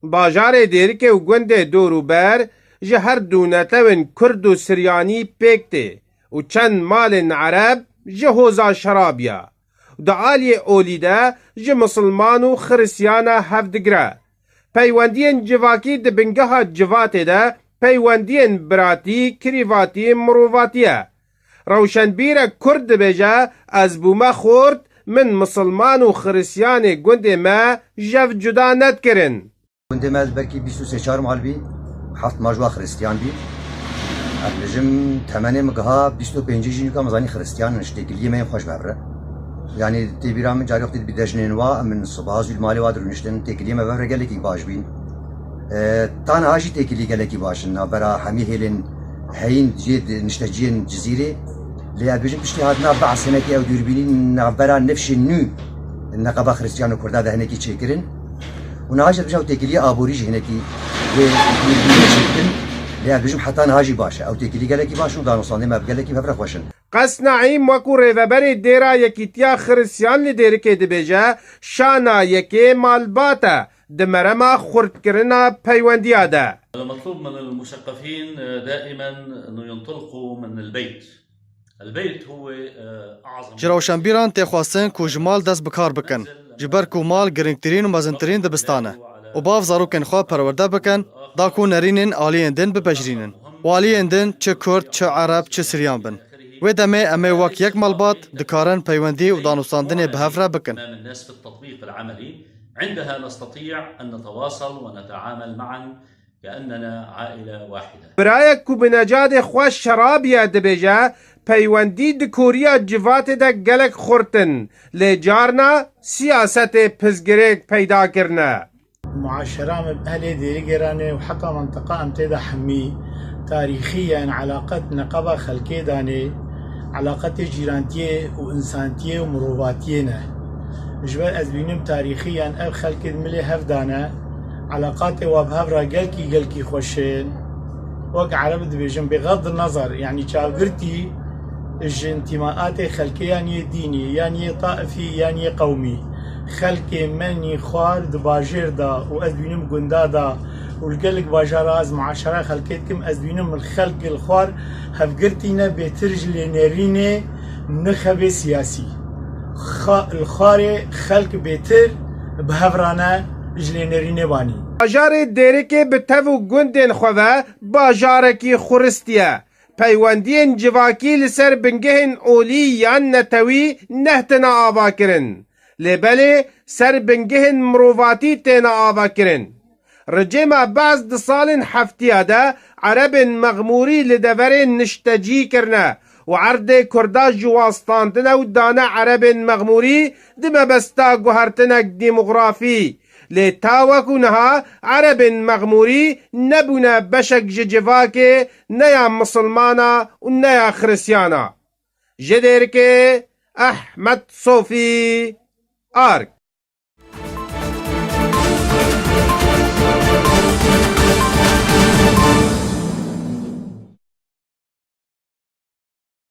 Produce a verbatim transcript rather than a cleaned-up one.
Bajarê Dêrikê û gundê dorûber ji her du netewên Kurd û Siryanî pêk tê û çend malên Ereb ji hoza şerabiya û di aliyê olî de ji misilman û xiristiyana hev digire. Peywendiyên civakî di bingeha civatê de peywendiyên biratî, kirîvatî, mirovatî ye. Rewşenbîrek Kurd dibêje, ez bûme xort, min misilman û xiristiyanê gundê me jev cuda nedikirin. Gundê me belkî bîst û sê çar mal bî, heft mal ji wa xiristiyan bî. Ez dibêjim temenê min giha bîst û pêncî jî nûka min zanî xiristiyan in, ji têkiliyê me yên xweş bi hev re. Yanî tê bîra min carê wextê dibî dejnên wa, min siba zû li malê wa dirûniştin, têkiliyê me bi hev re gelekî baş bîn. E, ta niha jî têkilî gelekî baş in. Navbera hemî hêlên heyîn cihê di-, nişteciyên Cizîrê. Lê ez dibêjim piştî hatina Be'sê hinekî ew dûrbînî navbera nifşên nû neqeba Xiristiyan û Kurda de hinekî çêkirin. Û niha jî ez dibêjim ew têkiliyê aborî jî hinekî wê dûrbînê çêkirin. Lê ez dibêjim heta niha jî baş e. Ew têkilî gelekî baş in û danûstandê me bi gelekî bi hev re xweş in. Qes Naîm wekû rêveberê Dêra Yekîtiya Xiristiyan li Dêrikê dibêje, şana yekê malbat e di merema xurtkirina peywendiya de. المطلوب من المثقفين دائما أنه ينطلقوا من البيت. البيت هو أعظم. Ji rewşenbîran tê xwestin ku ji mal dest bi kar bikin, ji ber ku mal giringtirîn û mezintirîn dibistan e û bav zarokên xwe perwerde bikin, da ku nerînên aliyên din bipejirînin û aliyên din çi Kurd, çi Ereb, çi Siryan bin. Wê demê em ê wek yek malbat dikarin peywendî û danûstandinê bi hev re bikin. أمام الناس في التطبيق العملي. عندها نستطيع أن نتواصل ونتعامل معا كأننا عائلة واحدة. Birayek ku bi necadê xwe şerabî ye dibêje, peywendî di koriya civatê de gelek xurt in, lê carna siyasetê pirsgirêk peyda kirine. Muaşera me bi ehlê Dêrikê re ne û heta mintiqa em tê de hemî tarîxiyen elaqet neqeba xelkê de ne, elaqetê cîrantiyê û însantiyê û mirovatiyê ne. Ji ber ez bînim tarîxiyen ev xelkê di milê hev de ne, elaqatê wa bi hev re gelkî, gelkî xweş in. Wek ereb dibêjin, bêxed nezer, yanî çavgirtî ji întîmaatê xelkê yan yê dînî, yan yê taifî, yan yê qewmî. Xelkê me nîxwar di bajêr de û ez dibînim gunda de û li gelek bajara ez muaşera xelkê dikim, ez dibînim li xelk li xwar hevgirtî ne bêtir ji lênerînê nirxevê siyasî. Xa-, li xwarê xelk bêtir bi hev re ne ji lênerînê banî. Bajarê Dêrikê bi tev û gundên xwe ve bajarekî xuristî ye. Peywendiyên civakî li ser bingehên olî yan netewî nehtine avakirin. Lê belê ser bingehên mirovatî têne avakirin. Ricêma Be'es di salên heftiya de erebên mexmûrî li deverê niştecî kirine û erdê Kurda ji wan standine û dane erebên mexmûrî di mebesta guhertinek demografî. Lê ta wekû niha erebên mexmûrî nebûne beşek ji civakê ne ya misilmana û ne ya xiristiyana. Ji Dêrikê, Ehmed Sofî, Ark.